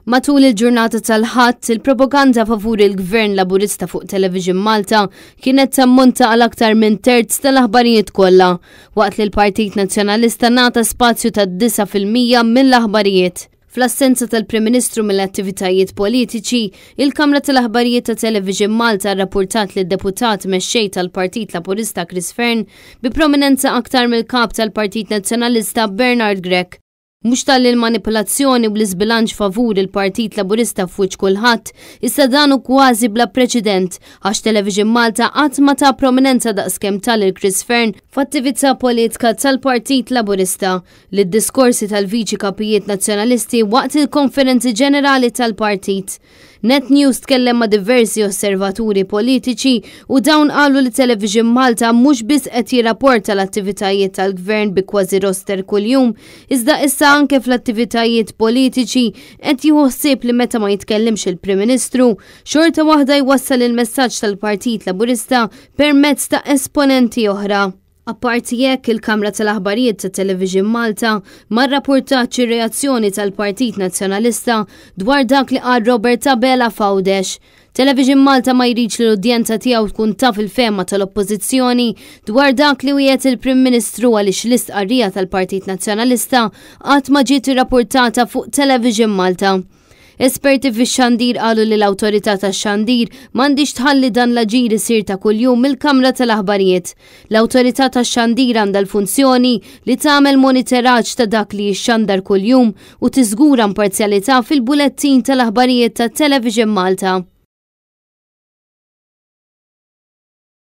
Matul il-ġurnata tal-Ħadd, il-propaganda favur il-Gvern Laburista fuq Television Malta kienet tammonta għal aktar minn terz tal-aħbarijiet kollha, waqt li l-Partit Nazzjonalista ngħata spazju ta' 9% mill-aħbarijiet. Fl-assenza tal-Prim Ministru mill-attivitajiet politiċi, il-Kamra tal-Aħbarijiet ta' Television Malta rrappurtat li d-deputat mexxej tal-Partit Laburista Chris Fearne bi prominenza aktar mill-kap tal-Partit Nazzjonalista Bernard Grech. Mhux talli l-manipulazzjoni u l-iżbilanċ favur il-Partit Laburista f'wiċċ kulħadd, issa dan hu kważi bla preċedent għax Television Malta qatt ma ta prominenza daqskemm ta lil Chris Fearne f'attività politika tal-Partit Laburista. lid-diskorsi tal-Viċi Kapijiet Nazzjonalisti waqt il-Konferenzi Ġenerali tal-Partit. Net News tkellem ma' diversi osservaturi politiċi u dawn qalu li Television Malta mhux biss qed jirrapporta l-attivitajiet tal-Gvern bi kważi roster kuljum, iżda issa anke fl-attivitajiet politiċi qed jieħu ħsieb li meta ma jitkellimx il-Prim Ministru, xorta waħda jwassal il-messaġġ tal-Partit Laburista permezz ta' esponenti oħra. Apparti hekk, il-Kamra tal-Aħbarijiet ta' Television Malta ma rrappurtatx ir-reazzjoni tal-Partit Nazzjonalista dwar dak li qal Robert Abela f'Għawdex. Television Malta ma jridx li l-udjenza tiegħu tkun taf il-fehma tal-Oppożizzjoni dwar dak li wiegħed il-Prim Ministru għaliex l-istqarrija tal-Partit Nazzjonalista qatt ma ġiet irrappurtata fuq Television Malta. Esperti fix-xandir qalu li l-Awtorità tax-Xandir m'għandhiex tħalli dan l-aġir isir ta' kuljum mill-Kamra tal-Aħbarijiet. L-Awtorità tax-Xandir għandha l-funzjoni li tagħmel moniteraġġ ta' dak li jixxandar kuljum u tiżgura imparzjalità fil-bulettin tal-aħbarijiet ta' Television Malta.